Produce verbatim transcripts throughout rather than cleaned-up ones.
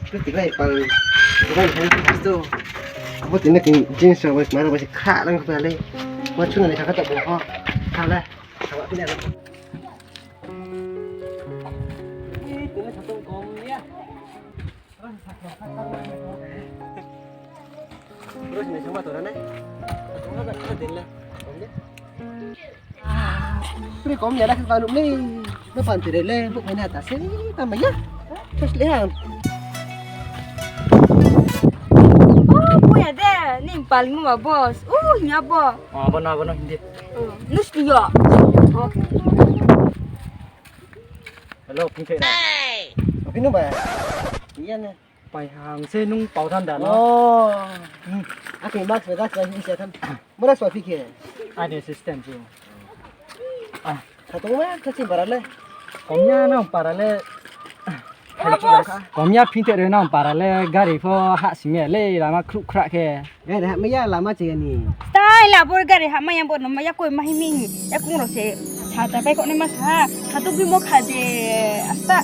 Tini lai pal, tini lai pal tu. Abo tini kini jeans rao bai, mara bai se kha lang kha le. Ma chuna ni kha kha ta bo ho. Kha le. Kha ba tini le. Tini le satung kom ya. Terus ni sama tu rana. Satung ha ba tini le. Kom ya. Pri kom ya dah kalau ni. Lo pan tiri le, buk mana atas ni, tambah ya. Terus lihat. Oh, punya deh, ni paling mau bos. Uh, nya bo. Oh, abo no, abo no, hindi. Oh, nus dia. Oh. Hello, pungke na. Oke, no ba. Iya na. Pai ham se nung pau than da no. Oh. Hmm. Ake mask ba gas ba ni se than. Mura sua phi khe. Ai de system ju. Ah, satung ma khe ching para le. Kom ya nang para le. Komya phingthe roi nang para le gari pho hah sing ya le lama khruh khruh khe. Gari hah maya lama ching ya ni. Tai la bo gari hah maya bo no maya koi ma hing mi. Ya kung ro se sa ta bai ko ne ma sa. Satung bi mo kha de asta.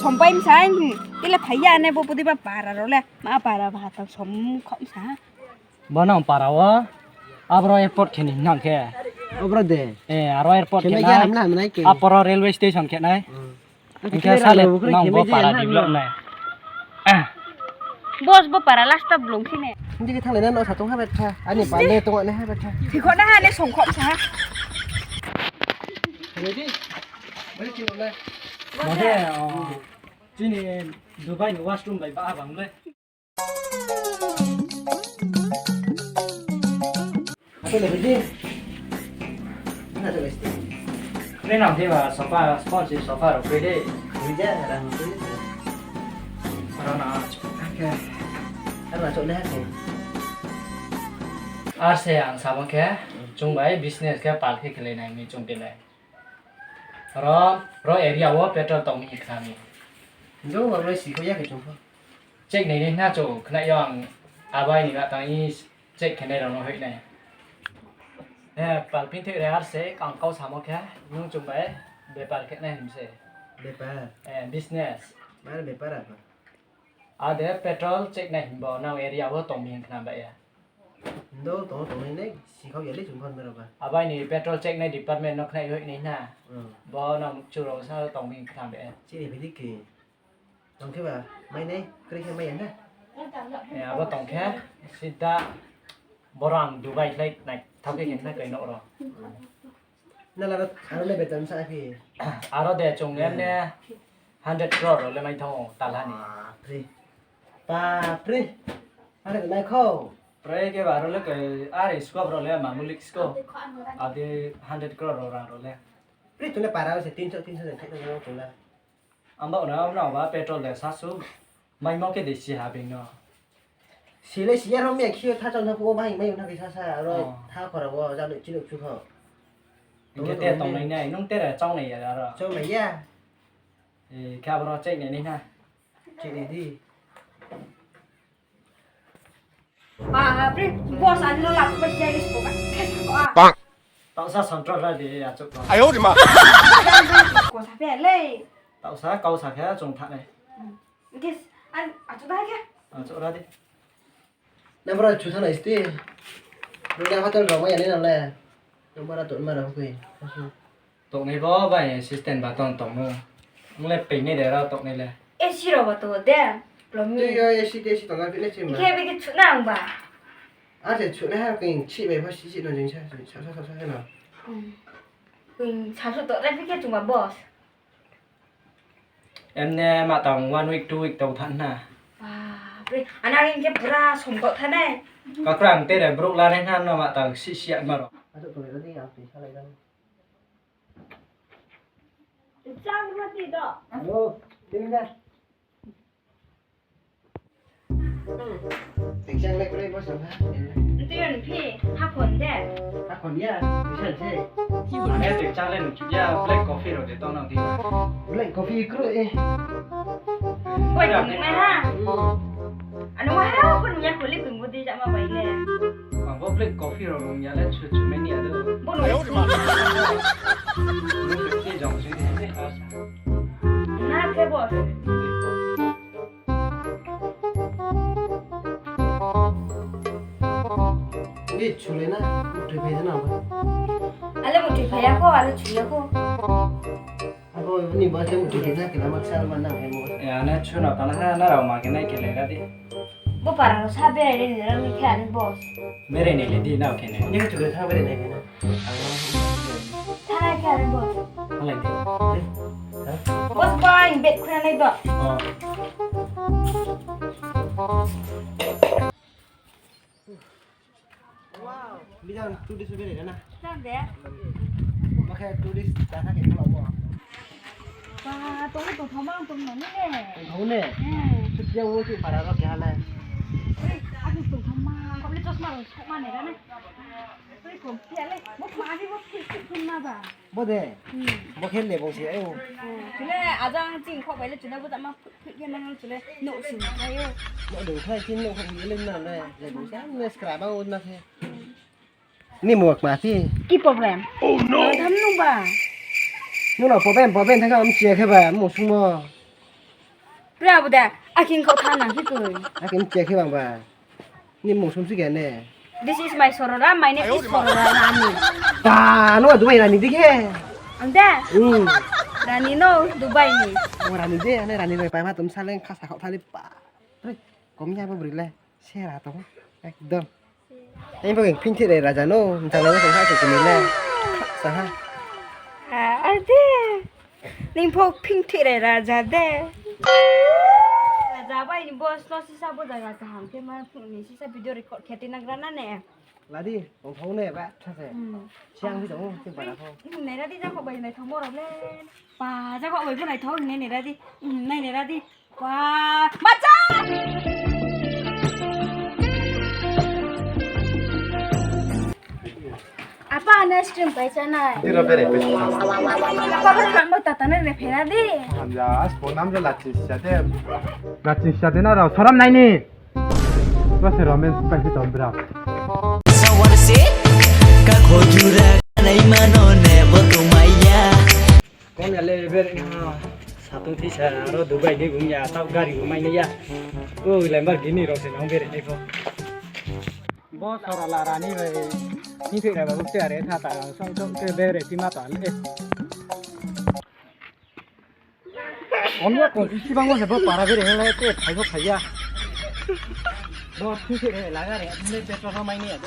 Sompai msa ni. Tile phai ya ne bo pudi ba para ro le. Ma para ba ta som khom sa. Bo nang para wo. Abro airport khe ni nang khe. Abro de. Eh, aro airport khe nai. Aporo railway station khe nai. Engkhe sale nang bo para develop nai. Boss bo para last ta blong sini. Hindi khe thanglai na no satung ha betha. Ani pa le tong ne ha betha. Thikho na ha ne songkhom sa ha. Ready? Bari chini le. Bo de, oh. Chini Dubai ni washroom bai ba abang le. Apa lagi ni? Mana tu guys? Ni nang dia sofa, sponge sofa rok koi deh. Kerja orang tu. Orang nak. Oke. Orang nak cok deh ke. Ar se ang samo khe, chung bai business khe pal khe khelai nai mi chung tilai. Ro, ro area wo petrol tong mi khna mi. Jong wa roi si ko ya ke chung pho. Check nai nai na cho khna yo ang abai ni na tang i check khe nai rao no hoih nai. Eh, pal pin thik re har se kang kau samo khe nung chung bai bepar khe nai him se. Bepar? Eh, business. Mar bepar apa? Ade petrol check nai himbo nang area wo tong mi hing khna bai ya. Ndo tong tong nai nai si khau ya le chung phon bera ba. Abai ni petrol check nai department no khnai hoih nai na. Hmm. Bo nang churong sa tong mi hing khna bai ya. Chini bidi ke. Tong khe ba mai nai kri khe mai ya na. Eh, abo tong khe sida borang Dubai khlai nai thau khe khe na kai no ro. Hmm. Nala aro le beton sa phi. Aro de chung em ne hundred crore ro le mai thang o talha ni. Bapre. Bapre. Are nai kho. Pre ke ba ro le ke are scope ro le mamuli scope. Ade hundred crore ro rang ro le. Pre tu le para se tinso tinso de thek thek ro tu le. Amba ona ona ba petrol de sasu. Mai mo ke de si ha bing no. Si le si ya ro mi a khi tha chau na phu o bai mai na ke sa sa ro. Oh. Tha khora wo ja le chi le chu kho. Nung te tong nai nai, nung te ra chau nai ya ro. Chau nai ya. Eh, kha bro check nai nai na. Check nai di. Bapre, boss ani no lak bai jai le sbo ka. Tau sa control ra de ya chuk. Ayo di ma. Ko sa pe le. Tau sa kau sa khe chung tha nai. Guys, an achu da khe. Achu ra de. Number chu tha nai sti. Rule hotel ro ma ya ni na le. Number to ma ra koi. Toknai bo bai assistant ba tong tong no. Nung le peng nai de ra toknai le. A C ro ba to de. Lomi. Tui yo A C te A C tong na phi le chim ba. Ke be ke chu nang ba. A se chu le ha keng chi bai pha si si no jing sa sa sa sa sa no. Hmm. Keng sa su to le phi ke chu ba boss. Em ne ma tang one week two week tau than na. Bapre, ana ring ke pura som to thanai. Kakrang te re bruk la nai na no ma tang si si ma ro. Adu to le ni a pi sa le. Chang ma ti do. Alo, tin da. Exam le kore bo sa ha. Nti yon phi, ha phone de. Ha phone ya, bisa se. Ane exam le nti ya black coffee ro de tong nang ti. Black coffee kru eh. Koi tong nai ha. Ano wa ha ko nung ya ko le kung bo de ja ma bai le. Ang bo black coffee ro nung ya le chu chu me ni ado. Bo no. Ayo ma. Ni jong chu ni. Na ke bo. Chulai na, mutui phai na ba. Ale mutui phai ya kho, ale chulai kho. Abo ni ba se mutui phai na khe na ma sal ma na phai mo. E, ane chuno tana ha, na rao ma khe nai khe le ra di. Bo para ro sa berai ni ra ni khe ani boss. Berai ni le di na khe ne. Ni tu le tha berai ni khe na. Tha na khe ani boss. Halai di. Boss bai bet khuna nai do. Oh. Wow, bijang tourist berai na. Nang de? Makhe tourist ta tha khe khlamo. Ba, tong tong thama tong nang ni ne. Tong ne? Hmm. Sutiya wo si para ro kya le. Oi, aku tong thama, kau le chosma ro sokma ne ra ne. Oi, kau kya le. Bo ma ni bo ki ki na ba. Bo de? Hmm. Bo khe le bo si ai o. Hmm. Chule ajang ching khok bai le chule bo ta ma. Khe nang chule nouh sing khlai o. Nouh sing khlai chini nouh khe le na le, le bung sa ne skra ba o na khe. Ni mo kma thi. Ki problem? Oh no. Tham nung ba. Nung no problem, problem thang am chia khe ba, mo sung mo. Pra bu da, aking kau tha nang hi koi. Aking chia khe bang ba. Ni mung sum si khe ne. This is my Sorora, my name is Sorora Rani. Ba, no Dubai Rani di khe. Ang de? Hmm. Rani no Dubai ni. O Rani de, ane Rani bai pai ma tum saleng khasa khau thali pa. Re, kom ya bo bri le. Sera tong. Ekdom. Ini bo phing thik rai raja no, jang no song ha se kini le. Sa ha. Ah, ade. Ning pho phing thik rai raja de. Raja bai ni boss no sisa bo jaga kaham khe ma phung ni sisa video record khe tinagra na ne. Ladi, ong thong ne ba, tha se. Hmm. Siang hi dong, ti bara pho. Hmm, nai ra di, ja kho bai nai thong mo ro le. Pa, ja kho bai bo nai thong ne, nai ra di. Hmm, nai, nai ra di. Wah, macha! Apa, ane ice cream pai chanai. Di ro bere pai chanai. Apa, bere nang mo tata ne re phera di. Hamya, as bo nam re laching sisa de. Laching sisa de na rao, sorom nai ni. Bo se romance pai si tom bra. Sawar se, ka khojura, nai mano ne bo tongmaiya. Kon ya le ber, ah, satung thisa aro Dubai ni bung ya, tau gari bung mai ni ya. O Lamborghini rao se nang bere ni pho. Bo sora la rani bai, ni thik rai ba buk te are tha ta, song song ke bere ti ma ta le. Kon ya kon isi bang mo se bo para bere he le te phai bo phai ya. Bo thik thik re la gari, le petrol mai ni ya.